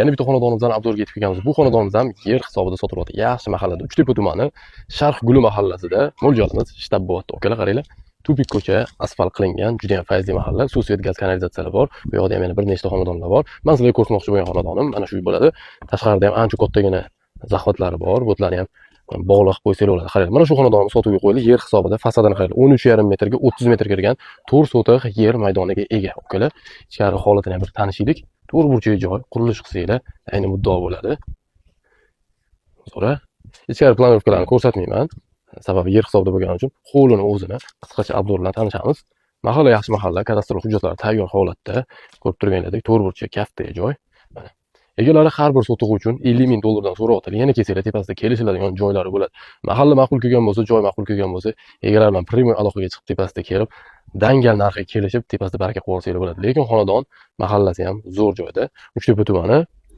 Yana bitta xonadonimizdan обзор ga yetib kelganmiz. Bu xonadonimiz ham yer hisobida sotilyapti. Yaxshi mahallada, Uchtepa tumani, Sharq guli mahallasida mo'ljalimiz shtab bo'lyapti. Akalar, qaranglar. Тупик ko'cha, asfalt qilingan, juda ham fayzli mahalla, suv, свет, gaz, kanalizatsiyalar bor. Bu yoqda ham yana bir nechta xonadonlar bor. Men sizlarga ko'rsatmoqchi bo'lgan xonadonim mana shu bo'ladi. Tashqarida ham ancha kattagina захват lari bor. Bu yerlarni ham bog'liq qilib qo'ysanglar bo'ladi. Qaranglar, mana shu xonadonimiz sotuvga qo'yildi. Yer hisobida fasadini qaranglar. 13,5 metrga 30 metr kirgan 4 sotix yer maydoniga ega. Ukalar, ichkari holatini ham bir tanishaylik. To'rt burchak joy, qurilish qilsanglar, ayni muddao bo'ladi. Zo'ra. Ichkari планировка larni ko'rsatmayman. Sababi yer hisobida bo'lgani uchun hovlini o'zini qisqacha обзор bilan tanishamiz. Mahalla yaxshi mahalla, kadastr hujjatlari tayyor holatda. Ko'rib turganingizdek, to'rt burchak katta joy. Mana. Egalari har bir sotug'i uchun 50 ming dollardan so'rayaptilar. Yana kelsanglar, tepasida kelishiladigan joylari bo'ladi. Mahalla ma'qul kelgan bo'lsa, joy ma'qul kelgan bo'lsa, egalar bilan прямой aloqaga chiqib, tepasida kelib, dangal narxiga kelishib, tepasida baraka qilib olsanglar bo'ladi. Lekin xonadon mahallasi ham zo'r joyda. Uchtepa tumani,